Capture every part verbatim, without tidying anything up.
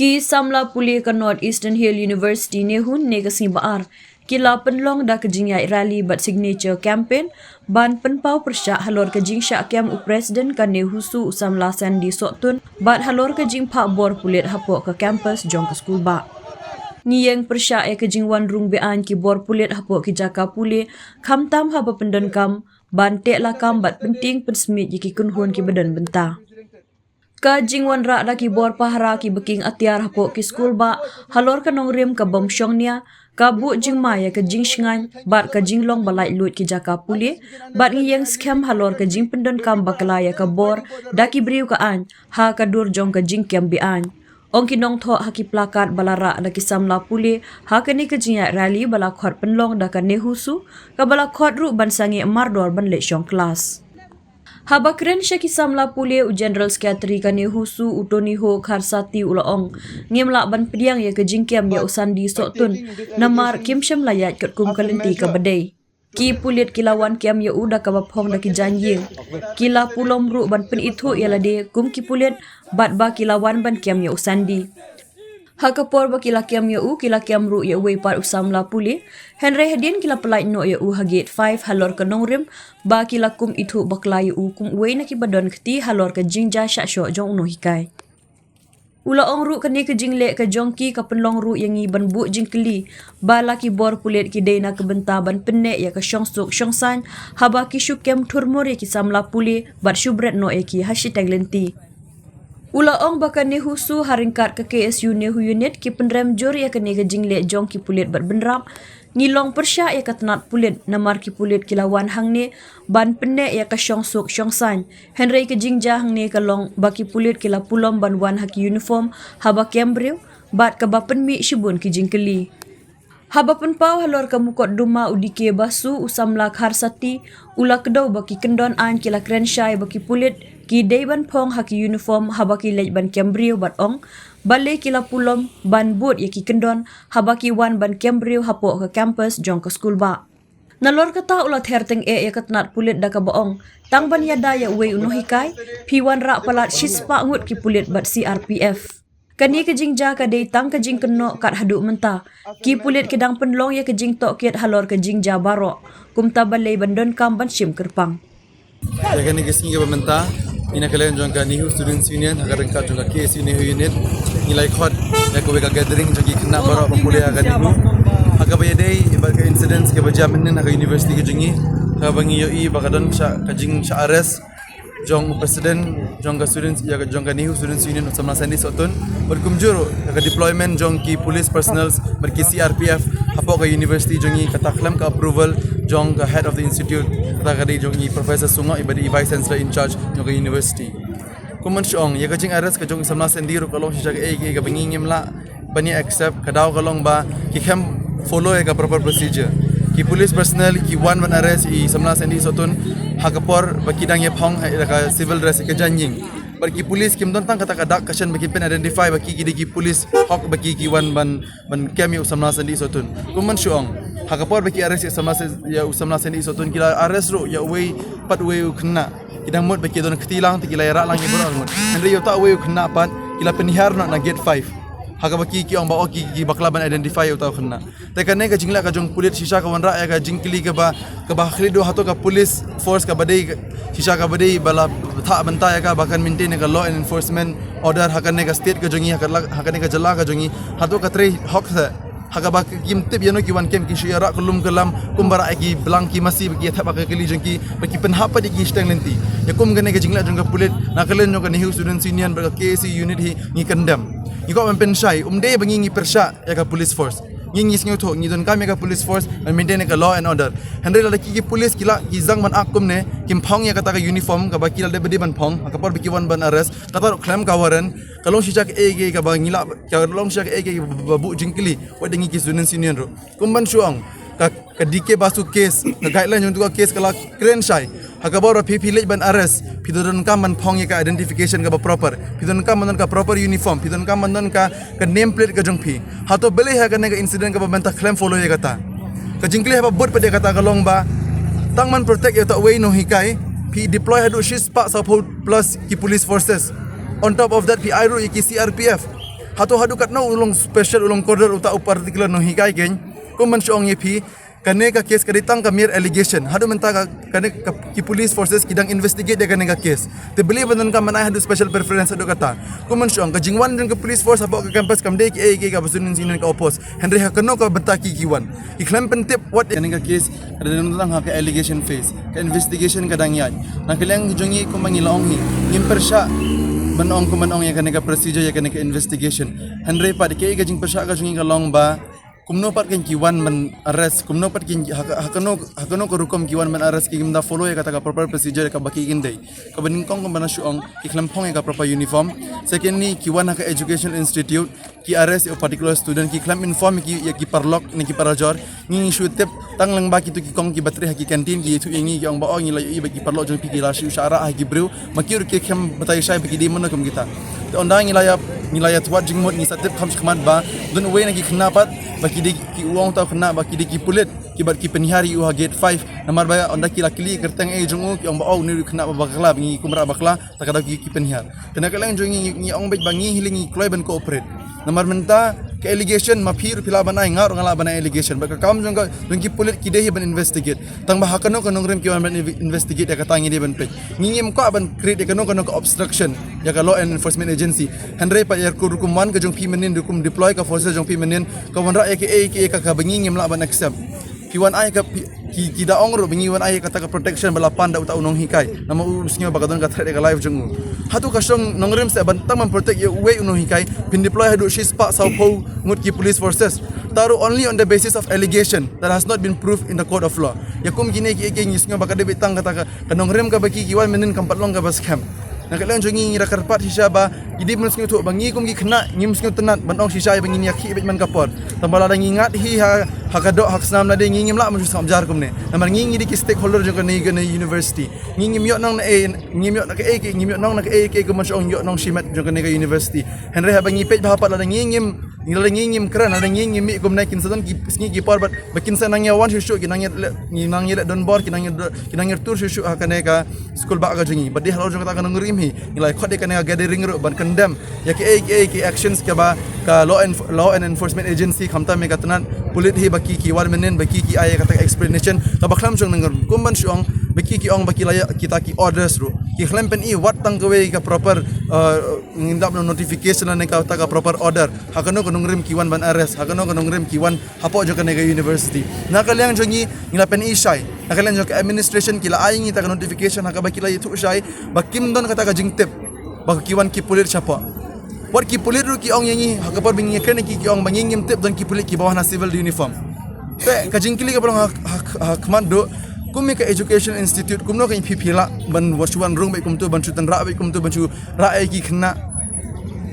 Ki samla pule ka North Eastern Hill University NEHU ne ka sngi ba ar ki la pynlong da ka jingïaid rally bad signature campaign ban pynpaw pyrshah halor ka jingshah kem u president ka NEHUSU u samla Sandy Sohtun bad halor ka jingphah bor pulit hapoh ka campus jong ka skulbah. Ngi ïeng pyrshah ïa ka jingwan rung beaiñ ki bor pulit hapoh ki jaka pule, khamtam haba pyndonkam ban teh lakam bad pyntieng pynsmit ïa ki kynhun kiba don bynta. Ka jingwanrah da ki bor pahara kiba kieng atiar hapoh ki skulbah halor ka nongrim ka bym shong nia, ka buh jingma ïa ka jingshngaiñ bad ka jinglong ba laitluid ki jaka pule, bad ngi ïeng skhem halor ka jingpyndonkam bakla ïa ka bor da ki briew ka aiñ ha ka dur jong ka jingkem beaiñ. Ong ki nongthoh ha ki plakat ba la rah da ki samla pule ha kane ka jingïaid rally ba la khot pynlong da ka NEHUSU, kaba la khot ruh ban sangeh mardor ban leit shong klas. Haba kren sha ki samla pule, u General Secretary ka NEHUSU u Tony Ho Kharsati u la ong, ngim lah ban pdiang ïa ka jingkem ïa u Sandy Sohtun namar kim shym la ïaid katkum ka lynti kaba dei. Ki pulit ki la wan kem ïa u da kaba phong da ki jaiñ ïing. Ki la pulom ruh ban pynithuh ïa lade kum ki pulit bad ba ki la wan ban kem ïa u Sandy. Ha ka por ba ki la kem ïa u, ki la kem ruh ïa uwei pat u samla pule. Hynrei hadien ki la pyllait noh ïa u ha gate five halor ka nongrim ba ki la kum ithuh bakla ïa u kum uwei na kiba don kti halor ka jingjia shah shoh jong u nonghikai. U la ong ruh, kane ka jingleh ka jong ki ka pynlong ruh ïa ngi ban buh jingkylli ba la ki bor pulit ki dei na ka bynta ban pynneh ïa ka shongsuk shongsaiñ haba ki shu kem thurmur ïa ki samla pule bad shu bret noh ïa ki ha shiteng lynti. U la ong ba ka NEHUSU ha ryngkat ka KSU NEHU Unit ki pynrem jur ïa kane ka jingleh jong ki pulit bad bynrap. Ngi long pyrshah ïa ka tnat pulit namar ki pulit ki la wan hangne ban pynneh ïa ka shongsuk shongsaiñ. Hynrei ka jingjia hangne ka long ba ki pulit ki la pulom ban wan ha ki uniform haba kem briew bad kaba pynmih shibun ki jingkylli. Haba pynpaw halor ka mukotduma u D K Basu, u samla Kharsati u la kdew ba ki kyndon aiñ ki la kren shai ba ki pulit ki dei ban phong ha ki uniform haba ki leit ban kem briew bad ong balei ki la pulom ban bud ïa ki kyndon haba ki wan ban kem briew hapoh ka campus jong ka skulbah. Nalor kata u la ther tyngeh ïa ka tnat pulit da kaba ong, tang ban ïada ïa uwei u nonghikai phi wanrah palat shispah ngut ki pulit bad C R P F. Kane ka jingjia ka dei tang ka jingkynnoh kat haduh mynta. Ki pulit ki dang pynlong ïa ka jingtohkit halor ka jingjia baroh. Kumta balei ban donkam ban shim kyrpang? Ïa kane ka sngi kaba mynta, ngi na ka liang jong ka NEHU Students Union ha ka ryngkat jong ka KSU NEHU Unit, ngi la ïa khot ïa kawei ka gathering jong ki khynnah baroh ba pule ha ka NEHU. Ha kaba ïadei bad ka incident kaba jia mynnin ha ka university ka jong ngi, kaba ngi ïohi ba ka don shah ka jingshah arrest jong u president jong ka students, ïa ka jong ka NEHU Students Union u samla Sandy Sohtun. Bad kumjuh ruh ïa ka deployment jong ki police personnel bad ki C R P F hapoh ka university jong ngi, kata khlem ka approval jong ka head of the institute, kata ka dei jong i Professor Sungok, iba dei i Vice Chancellor in charge jong ka university. Kum ban shu ong, ïa ka jingarrest ka jong i samla Sandy ruh ka long shisha kaei kaei kaba ngi ngim lah ban ïa accept. Ka daw ka long ba ki khlem follow ïa ka proper procedure. Ki police personnel ki wan ban arrest i samla Sandy Sohtun ha ka por ba ki dang ïa phong ha ka civil dress, ka jaiñ ïing. Bad ki police kim don tang kata ka dak ka shen ba kin pyn identify ba ki ki dei ki police hok ba ki ki wan ban ban kem ïa u samla Sandy Sohtun. Kum ban shu ong, ha ka por ba ki arrest ïa u samla Sa-, ïa u samla Sandy Sohtun, ki la arrest ruh ïa uwei pat uwei u khynnah. Ki dang mut ba ki don kti lang te ki la ïarah lang ïa baroh ngut. Hynrei ïa uta uwei u khynnah pat ki la pynhiar noh na gate five. Ha kaba ki ki ong ba, oh, ki, ki bakla ban identify ïa uta u khynnah. Te kane ka jingleh ka jong pulit shisha ka wanrah ïa ka jingkylli kaba, kaba khlieh duh hato ka police force kaba dei, shisha kaba dei ba la thah bynta ïa ka ba kan maintain ïa ka law and enforcement order ha kane ka state ka jong ngi, ha ka la-, ha kane ka jylla ka jong ngi, hato ka trei hok se. Ha kaba kim tip ïano ki wan kem, ki shu ïarah kyllum kyllam kumba rah ïa ki blang ki masi ba ki ïa thep ha ka kali jong ki, ba ki pynhap pat ïa ki shiteng lynti. Ïa kum kane ka jingleh jong ka pulit na ka liang jong ka NEHU Students Union bad ka KSU unit hi ngi condemn. Ngi kwah ban pynshai, ym dei ba ngi ngi pyrshah ïa ka police force. Ngi ngi sngewthuh ngi donkam ïa ka police force ban maintain ïa ka law and order. Hynrei lada ki, ki police ki la ki zang ban ak kumne, kim phong ïa kata ka uniform kaba ki la dei ba dei ban phong ha ka por ba ki wan ban arrest, kata ruh khlem ka warrant, ka long shisha kaei kaei kaba ngi la, ka long shisha kaei kaei ba, ba buh jingkylli wat da ngi ki Students Union ruh. Kum ban shu ong, ka, ka D K Basu case, ka guideline jong tu ka case ka la kren shai. Ha ka bor ba phi, phi leit ban arrest, phi donkam ban phong ïa ka identification kaba proper, phi donkam ban don ka proper uniform, phi donkam ban don ka, ka name plate ka jong phi. Hato balei ha kane ka incident kaba mynta khlem follow ïa kata? Ka jingkylli haba bud pat ïa kata ka long ba tang ban protect ïa uta uwei u nonghikai, phi deploy haduh shispah sawphew plus ki police forces. On top of that phi ai ruh ïa ki C R P F. Hato haduh katno u long special, u long kordor uta u particular nonghikai kein? Kum ban shu ong ïa phi, kane ka case ka dei tang ka mere allegation. Haduh mynta ka, kane ka, ki police forces ki dang investigate ïa kane ka case. Te balei ban donkam ban ai haduh special preference haduh kata? Kum ban shu ong, ka jingwan jong ka police force hapoh ka campus kam dei kiei kiei kaba students union ka oppose. Hynrei ha kano ka bynta ki ki wan? Ki khlem pyntip wat ïa kane ka case, ka dang tang ha ka allegation phase. Ka investigation ka dang ïaid. Na ka liang jong ngi, kumba ngi la ong hi, ngim pyrshah ban ong, kumba ong ïa kane ka procedure, ïa kane ka investigation. Hynrei pat, ka, ka jingpyrshah ka jong ngi ka long ba kumno pat kein ki wan ban arrest, kumno pat kein, ha ka, ha kano, ha kano ka rukom ki wan ban arrest, kim da follow ïa kata ka proper procedure kaba ki kin dei. Kaba nyngkong, kumba nga shu ong, ki khlem phong ïa ka proper uniform. Secondly, ki wan ha ka educational institute, ki arrest ïa u particular student, ki khlem inform ïa ki, ïa ki paralok ne ki parajor. Ngi ngi shu tip tang lyngba kito ki kong kiba trei ha ki canteen, ki ïathuh ïa ngi, ki ong ba, oh, ngi la ïohi ba ki paralok jong phi ki la shu shah rah ha ki briew. Ma ki ruh ki khlem batai shai ba ki dei mano kum kita. Te ynda ngi la ïa, ngi la ïathuh jingmut, ngi sa tip kham shakhmat ba don uwei na ki khynnah pat ba ki dei, ki, u ong uta u khynnah ba ki dei ki pulit, ki bad ki pynhiar ïa u ha gate five. Namar ba ynda ki la kylli kyrteng eh jong u, ki ong ba, oh, une u khynnah ba bakla, ba ngi kum rah bakla, ta ka daw ki, ki pynhiar. Te na ka liang jong ngi, ngi ong beit ba ngi hi lei ngi kloi ban cooperate. Namar mynta ka allegation, ma phi ruh phi lah ban ai, nga ruh nga lah ban ai allegation. Bad ka kam jong ka, jong ki pulit ki dei hi ban investigate. Tang ba ha kano ka nongrim ki wan ban inve-, investigate, ïa kata ngi dei ban peit. Ngi ngim kwah ban create ïa kano kano ka obstruction ïa ka law and enforcement agency. Hynrei pat ïa ka rukom wan ka jong phi mynnin, rukom deploy ka forces jong phi mynnin, ka wanrah ïa kaei kaei kaba ngi ngim lah ban accept. Ki wan ai ka, ki, ki da ong ruh ba ngi wan ai kata ka protection ba la pan da uta u nonghikai. Namar u sngew ba ka don ka threat ïa ka life jong u. Hato ka shong nongrim seh ban tang ban protect ïa uwei u nonghikai, phin deploy haduh shispah sawphew ngut ki police forces? Ta ruh only on the basis of allegation that has not been proved in the court of law. Ïa kum kine kiei kiei ngi sngew ba ka dei beit tang kata ka, ka nongrim kaba ki, ki wan mynnin kam pat long kaba skhem. Na ka liang jong ngi ngi da kyrpad shisha ba, ki dei ban sngewthuh ba ngi kum ki khynnah ngim sngewtynnat ban ong shisha ba ngin ïakhih beit man ka por. Tang ba lada ngi ngat hi ha, ha ka doh ha ka snam lade, ngi ngim lah ban shu sngap jar kumne. Namar ngi ngi dei ki stakeholder jong kane, kane university. Ngi ngim ïoh nong na ei, ngim ïoh na kaei kaei, ngim ïoh nong na kaei kaei, kumba shu ong ïoh nong shimet jong kane ka university. Hynrei haba ngi peit bha pat, lada ngi ngim, lada ngi ngim kren, lada ngi ngim mih kumne, kin sa don ki sngi ki por bad ba kin sa nang ïa wan shuh shuh, kin nang ïa leh, kin nang ïa leh donbor, kin nang ïa, kin nang ïa tur shuh shuh ha kane ka skul bah ka jong ngi. Bad dei halor jong kata ka nongrim hi ngi la khot ïa kane ka gathering ruh ban condemn ïa kaei kaei ki actions kaba ka law enf-, law and enforcement agency, khamtam ïa ka tnat pulit hi, ba ki, ki wan mynnin, ba ki, ki ai ïa kata ka explanation kaba khlem shong nongrim. Kum ban shu ong, ba ki, ki ong ba ki la ïa kita ki orders ruh. Ki khlem pyni wat tang kawei ka proper, uh, ngin dap na notification lane kata ka proper order. Ha kano ka nongrim ki wan ban arrest, ha kano ka nongrim ki wan hapoh jong kane ka university. Na ka liang jong ngi, ngi la pyni shai. Na ka liang jong ka administration ki la ai ngi ta ka notification ha kaba ki la ïathuh shai ba kim don kata ka jingtip ba ki wan ki pulit shapoh. Wat ki pulit ruh ki ong ïa ngi, ha ka por ba ngi kren ïa ki, ki ong ba ngi ngim tip don ki pulit kiba wan ha civil uniform. Te ka jingkylli kaba long ha, ha, ha khmat duh, kum ïa ka education institute, kumno ka phi, phi lah ban shu wan rung beit kumto, ban shu tynrah beit kumto, ban shu rah ïa ki khynnah?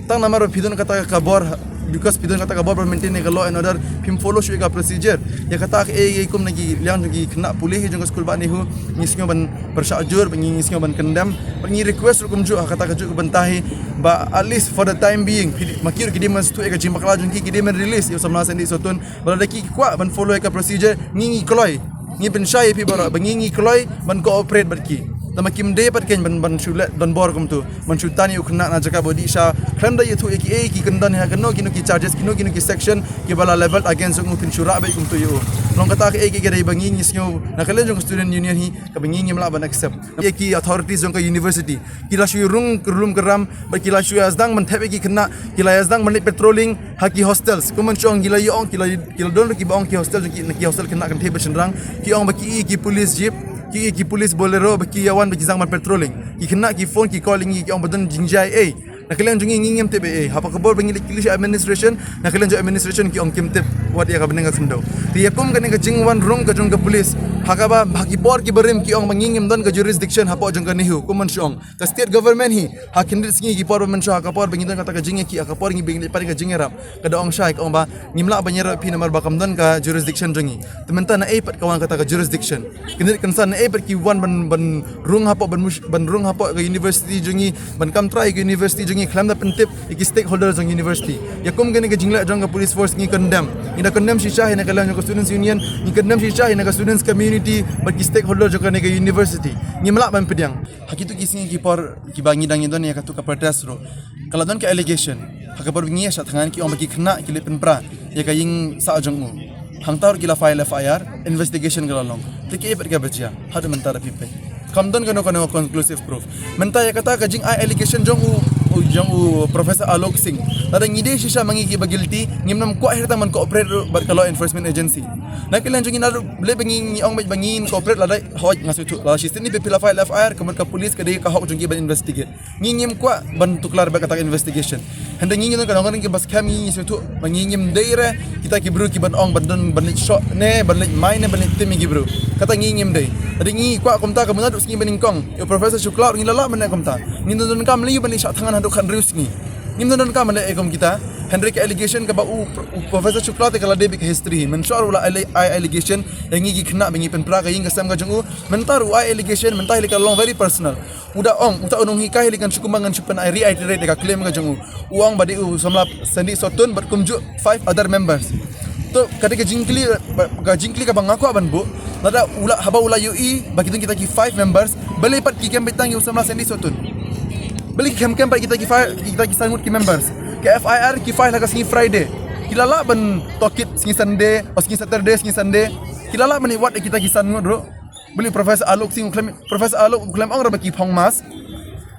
Tang namar ba phi don kata ka bor, because phi don kata ka bor ban maintain ïa ka law and order, phim follow shuh ïa ka procedure. Ïa kata kaei kaei kum na ka liang jong ki khynnah pule hi jong ka skul bah NEHU, ngi sngew ban pyrshah jur, ba ngi, ngi sngew ban condemn, ba ngi request ruh kumjuh ha kata kajuh ka bynta hi, ba at least for the time being, phi, ma ki ruh ki dei ban sngewthuh ïa ka jingbakla jong ki, ki dei ban release ïa u samla Sandy Sohtun. Ba lada ki kwah ban follow ïa ka procedure, ngi ngi kloi. Ngi pynshai ïa phi baroh ba ngi ngi kloi ban cooperate bad ki. Tang ba kim dei pat kein ban, ban shu leh donbor kumto, ban shu tan ïa u khynnah na jaka ba u dih sha, khlem da ïathuh ïa kiei ki kyndon, ha kino kino ki charges, kino kino ki section kiba la level against jong u, phin shu rah beit kumto ïa u. Long kata kaei kaei ka dei ba ngi ngi sngew na ka liang jong ka student union hi, kaba ngi ngim lah ban accept. Ïa ki authorities jong ka university ki la shu rung kyrlum kyrram, bad ki la shu ïa sdang ban thep ïa ki khynnah, ki la ïa sdang ban leit patrolling ha ki hostels. Kum ban shu ong, ki la ïa ong, ki la, ki la don ruh kiba ong ki hostel, ki, ki hostel khynnah kynthei bad shynrang, ki ong ba ki i ki police jeep, ki i ki police Bolero, ba ki ïa wan ba ki sdang ban patrolling. Ki khynnah ki phone, ki call ïa ngi, ki ong ba don jingjia ei. Na ka liang jong ngi ngi ngim tip ei ei. Hapoh ka bor ba ngi leit kylli sha administration, na ka liang jong administration ki ong kim tip wat ïa kaba bneng ka khyndew. Te ïa kum kane ka jingwan rung ka jong ka police, ha kaba ha ki por kiba rim ki ong ba ngi ngim don ka jurisdiction hapoh jong ka NEHU, kum ban shu ong. Ka state government hi, ha khyndiat sngi ki por ba mynshuwa, ha ka por ba ngi don kata ka jingïakhih, ha ka por ngi ba ngi leit pat ka jingïarap, ka da ong shai, ka ong ba ngim lah ban ïarap ïa phi namar ba kam don ka jurisdiction jong ngi. Te mynta naei pat ka wan kata ka jurisdiction? Khyndiat khynsan naei pat ki wan ban, ban rung hapoh, ban mush-, ban rung hapoh ka university jong ngi, ban kam trai ka university jong ngi khlem da pyntip ïa ki stakeholders jong university? Ïa kum kane ka jingleh jong ka police force ngi condemn. Ngi da condemn shisha hi na ka liang jong ka students union, ngi condemn shisha hi na ka students community, bad ki stakeholder jong kane ka university. Ngim lah ban pdiang. Ha kito ki sngi ki por kiba ngi dang ïa don ïa kato ka protest ruh, ka la don ka allegation Ha ka por ba ngi ïa shah thngan ki ong ba ki khynnah ki leit pynpra ïa ka ïing sah jong u. Hangta ruh ki la file F I R, investigation ka la long. Te kaei pat kaba jia, haduh mynta da phi peit. Kam don kano kano conclusive proof. Mynta ïa kata ka jingai allegation jong u, u jong u Professor Alok Singh. Lada ngi dei shisha ma ngi kiba guilty, ngim nym kwah hi tang ban cooperate ruh bad ka law enforcement agency. Na ka liang jong ngi naduh lei ba ngi, ngi ong ba ngin cooperate, lada hoi nga sngewthuh. Lada shisien ni ba phi la file F I R, ka mut ka police ka dei ka hok jong ki ban investigate. Ngi ngim kwah ban tuklar bad kata ka investigation. Hynrei ngi ngi don ka nongrim kiba skhem, ngi ngi sngewthuh ba ngi ngim dei re kita ki briew kiban ong ban don, ban leit shoh ne, ban leit mai ne, ban leit tim ïa ki briew. Kata ngi ngim dei. Hynrei ngi kwah kumta ka mut naduh sngi ba nyngkong, ïa u Professor Shukla ngi la lah ban leh kumta. Ngi don donkam lei ban leit shah thngan haduh khathynriew sngi. Ngim don donkam ban leh kum kita. Hynrei ka allegation kaba u, u Professor Shukla te ka la dei bad ka history. Mynshuwa u la ai, ai allegation ïa ngi ki khynnah ba ngi pynpra ka ïing ka sem ka jong u. Mynta ruh u ai allegation, mynta hi lei ka long very personal. U da ong, uta u nonghikai hi lei ngan shu kumba ngan shu pyn-, reiterate ïa ka claim ka jong u. U ong ba dei u samla Sandy Sotun bad kumjuh five other members. To, ka dei ka jingkylli, ka jingkylli kaba nga kwah ban buh. Lada u la, haba u la ïohi ba ki don kita ki five members, balei pat ki kem beit tang ïa u samla Sandy Sotun? Balei ki kem kem pat kita ki five, kita ki san ngut ki members? Ka F I R ki file ha ka sngi Friday. Ki la lah ban tohkit sngi Sunday, o sngi Saturday, sngi Sunday. Ki la lah ban ïa wad ïa kita ki san ngut ruh. Balei Professor Alok Singh u khlem, Professor Alok u khlem ong ruh ba ki phong mask.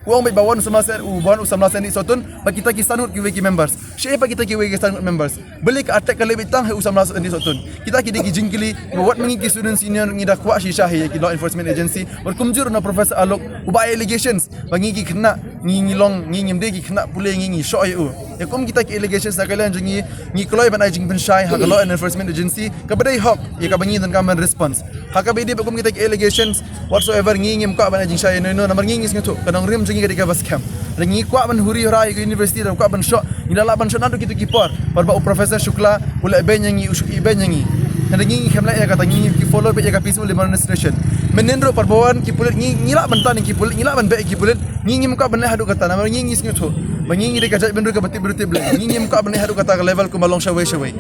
U ong beit ba wan u samla Sen, u wan u samla Sandy Sotun, ba kita ki san ngut kiwei ki members. Shaei pat kita kiwei ki san ngut members? Balei ka attack ka leh beit tang ha u samla Sandy Sotun? Kita ki dei ki jingkylli ba wat ma ngi ki students union ngi da kwah shisha hi ïa ki law enforcement agency. Bad kumjuh ruh na u Professor Alok uba ai allegations ba ngi ki khynnah, ngi ngi long, ngi ngim dei ki khynnah pule, ngi ngi shoh ïa u. Ïa kum kita ki allegations na ka liang jong ngi, ngi kloi ban ai jingpynshai ha ka law enforcement agency kaba dei hok, ïa kaba ngi donkam ban response. Ha kaba ïadei bad kum kita ki allegations whatsoever, ngi ngim kwah ban ai jingshai ïano ïano, namar ngi ngi sngewthuh ka nongrim jong ngi ka dei kaba skhem. Lada ngi kwah ban huri hura ïa ka university, lada kwah ban shoh, ngi la lah ban shoh naduh kito ki por. Par ba u Professor Shukla u leh beiñ ïa ngi, u shu ïeh beiñ ïa ngi. Hynrei ngi ngi khlem leh ïa kata, ngi ngi follow beit ïa ka peaceful demonstration. Mynnin ruh par ba wan ki pulit, ngi ngi lah ban tan ïa ki pulit, ngi lah ban beh ïa ki pulit. Ngi ngim kwah ban leh haduh kata, namar ngi ngi sngewthuh ba ngi ngi dei ka jaitbynriew kaba tip briew tip Blei. Ngi ngim kwah ban leh haduh kata ka level kumba long shawei shawei.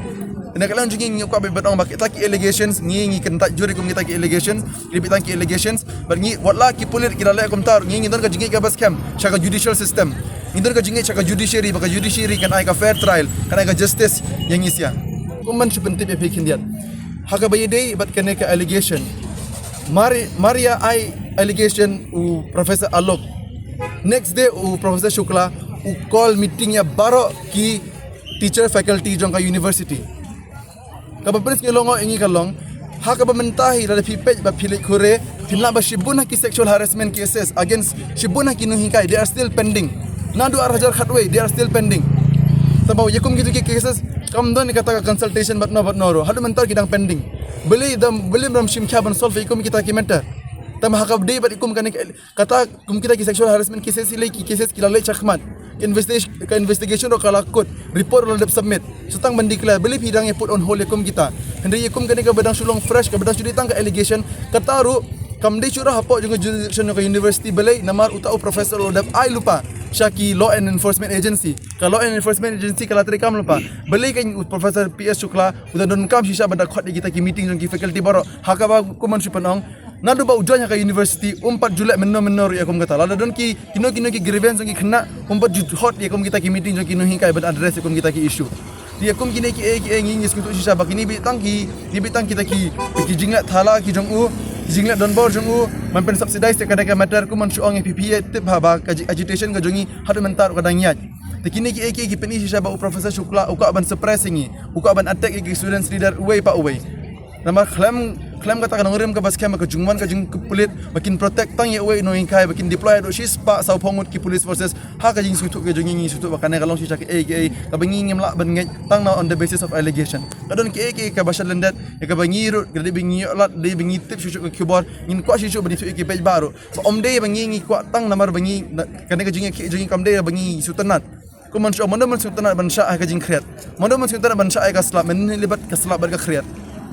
Na ka liang jong ngi ngi kwah ban ong ba kita ki allegations, ngi ngi kyntait jur ïa kum kita ki allegations, ki beit tang ki allegations, bad ngi, wat la ki pulit ki la leh kumta ruh, ngi ngi don ka jingngeit kaba skhem sha ka judicial system. Ngi don ka jingngeit sha ka judiciary, ba ka judiciary kan ai ka fair trial, kan ai ka justice ïa ngi sha. Kum ban shu pyntip ïa phi khyndiat ha kaba ïadei bad kane ka allegation. Mar, mar ïa ai allegation u Professor Alok, next day u Professor Shukla u call meeting ïa baroh ki teacher faculty jong ka university. Kaba pyrshah ngi long ïa ngi ka long, ha kaba mynta hi lada phi peit ba phi leit kure, phin lah ba shibun ha ki sexual harassment cases against shibun ha ki nonghikai, they are still pending. Naduh ar hajar khatwei, they are still pending. Tangba ïa kum kito ki cases kam don kata ka consultation bad no bad no ruh, haduh mynta ki dang pending. Balei dam, balei ym shim khia ban solve ïa kum kita ki matter? Tangba ha kaba dei bad ïa kum kane ka, kata kum kita ki sexual harassment cases, lei ki cases ki la leit shakhmat. Ka investigation, ka investigation ruh ka la kut, report ruh la dep submit. Sa tang ban declare, balei phi dang ïa put on hold ïa kum kita? Hynrei ïa kum kane kaba dang shu long fresh, kaba dang shu dei tang ka allegation, kata ruh kam dei shuh ruh hapoh jong ka jurisdiction jong ka university. Balei? Namar uta u professor u la dep ai lypa sha ki law and enforcement agency. Ka law and enforcement agency ka la treikam lypa. Balei ka, u Professor P S Shukla u dang donkam shisha ban da khot ïa kita ki meeting jong ki faculty baroh? Ha kaba kum ban shu pynong, naduh ba u join ha ka university, um pat ju leh mynno mynno ruh ïa kum kata. Lada don ki, kino kino ki grievance jong ki khynnah, um pat ju hot ïa kum kita ki meeting jong ki nonghikai ban address ïa kum kita ki issue. Te ïa kum kine kiei kiei ngi ngi sngewthuh shisha ba kine beit tang ki, kine beit tang kita ki, ki jingleh thala ki jong u, ki jingleh donbor jong u ban pynsubsidize ïa kane ka matter. Kum ban shu ong ïa phi, phi tip ha ba ka ji-, agitation ka jong ngi haduh mynta ruh ka dang ïaid. Te kine kiei kiei ki pyni shisha ba u Professor Shukla u kwah ban suppress ïa ngi, u kwah ban attack ïa ki students leader uwei pa uwei. Namar khlem, khlem kata ka nongrim kaba skhem, ka jingwan ka jong ki pulit ba kin protect tang ïa uwei u nonghikai, ba kin deploy haduh shispah sawphew ngut ki police forces. Ha ka jingsngewthuh ka jong ngi, ngi sngewthuh ba kane ka long shisha kiei kiei kaba ngi ngim lah ban ngeit tang na on the basis of allegation. Ka don kiei kiei kaba shah lyndet ïa kaba ngi ruh, ka dei ba ngi ïoh lad, dei ba ngi tip shuh shuh ka khubor, ngin kwah shuh shuh ban ïathuh ïa ki paidbah ruh. Ba ym dei ba ngi ngi kwah tang namar ba ngi na, kane ka jingïakhih jong ngi kam dei ba ngi sngewtynnat. Kum ban shu ong, mano ban sngewtynnat ban shah ha ka jingkhriat? Mano ban sngewtynnat ban shah ha ka slap, mynhynnin lei bad ka slap bad ka khriat.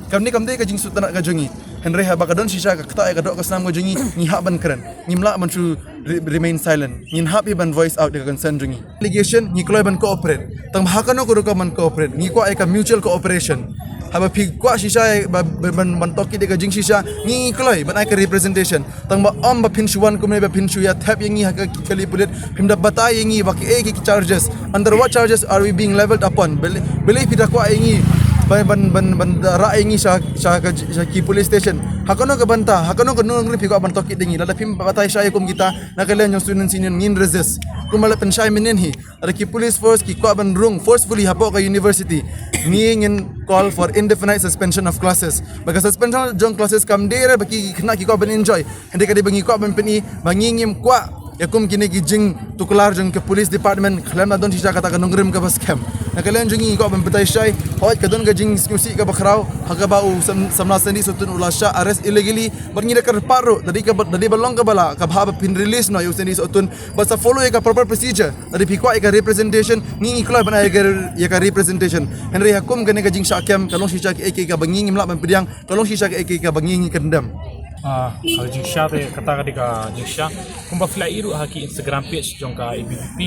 Kane kam dei ka jingsngewtynnat ka jong ngi. Hynrei haba ka don shisha ka ktah ïa ka doh ka snam ka jong ngi, ngi hap ban kren. Ngim lah ban shu re-, remain silent. Ngin hap hi ban voice out ïa ka concern jong ngi. Allegation, ngi kloi ban cooperate. Tang ba ha kano ka rukom ban cooperate, ngi kwah ïa ka mutual cooperation. Haba phi kwah shisha ba, ba, ban, ban tohkit ïa ka jingshisha, ngi ngi kloi ban ai ka representation. Tang ba ym ba phin shu wan kumne ba phin shu ïa thep ïa ngi ha ka kali pulit, phim da batai ïa ngi ba ki, eh, ki charges. Under what charges are we being leveled upon? Balei, balei phi da kwah ïa ngi ban, ban, ban, ban da rah ïa ngi sha, sha ka, sha ki police station? Ha kano ka bynta, ha kano ka nongrim phi kwah ban tohkit ïa ngi? Lada phim batai shisha ïa kum kita, na ka liang jong Students' Union ngin resist. Kumba la pynshai mynnin hi, lada ki police force ki kwah ban rung forcefully hapoh ka university, ngi ngin call for indefinite suspension of classes. Ba ka suspension jong classes kam dei re ba ki khynnah ki kwah ban enjoy. Hynrei ka dei ba ngi kwah ban pyni ba ngi ngim kwah ïa kum kine ki jingtuklar jong ka police department khlem da don shisha kata ka nongrim kaba skhem. Na ka liang jong ngi ngi kwah ban batai shai, hooid ka don ka jingsngewsih kaba khraw ha kaba u sam-, samla Sandy Sohtun u la shah arrest illegally, bad ngi da kyrpad ruh da dei kaba, da dei ba long kaba lah, kaba hap ba phin release noh ïa u Sandy Sohtun, bad sa follow ïa ka proper procedure. Lada phi kwah ïa ka representation, ngi ngi kloi ban ai ïa ka, ïa ka representation. Hynrei ha kum kane ka jingshah kem ka long shisha kaei kaei kaba ngi ngim lah ban pdiang, ka long shisha kaei kaei kaba ngi ngi kyndem. Ah, ka jingshah te kata ka dei ka jingshah. Kumba phi la ïohi ruh ha ki Instagram page jong ka A B V P,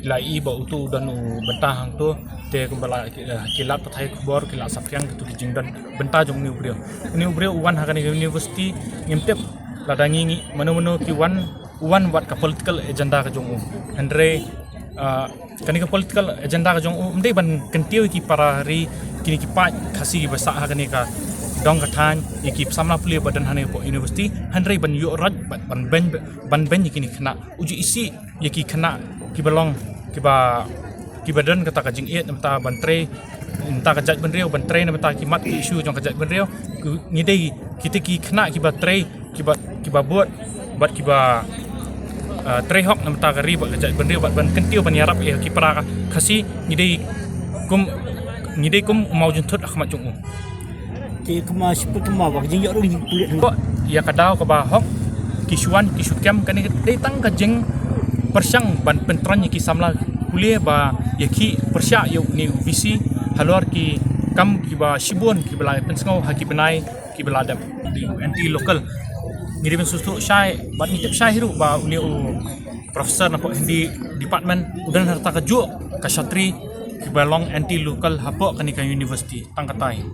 phi la ïohi ba uto u don u bynta hangto, te kumba la ki, eh, ki lad pathai khubor ki la saphriang kito ki jingdon bynta jong une u briew. Une u briew u wan ha kane ka university, ngim tip lada ngi ngi mano mano ki wan, u wan wat ka political agenda ka jong u. Hynrei, ah, kane ka political agenda ka jong u ym dei ban kyntiew ïa ki para ri, kine ki paid Khasi kiba sah ha kane ka dong ka thaiñ, ïa ki samla pule ba don ha kane ka university, hynrei ban ïoh rot, ban, ban beiñ, ban beiñ ïa kine ki khynnah. U ju isih ïa ki khynnah kiba long, kiba, kiba don kata ka jingïeit na bynta ban trei na bynta ka jaitbynriew, ban trei na bynta ki mat ki issue jong ka jaitbynriew. Ki, ngi dei kita ki khynnah kiba trei, kiba, kiba bud bad kiba, ah, trei hok na bynta ka ri bad ka jaitbynriew, bad ban kyntiew ban ïarap ïa ki para Khasi, ngi dei kum, ngi dei kum u mawjynthut ha khmat jong u. Te kumba shu pynkumba ba ka jingïoh ruh jingpynleit. Ko ïa ka daw kaba hok, ki shu wan ki shu kem, kane ka dei tang ka jingpyrshang ban pyntrang ïa ki samla pule ba ïa ki pyrshah ïa une u V C halor ki kam kiba shibun kiba la pynsngew ha ki bnai kiba la dep. Anti local. Ngi dei ban sngewthuh shai bad ngi tip shai hi ruh ba une u professor napoh Hindi department u don ha kata kajuh ka shatri kiba long anti local hapoh kane ka university. Tang katai.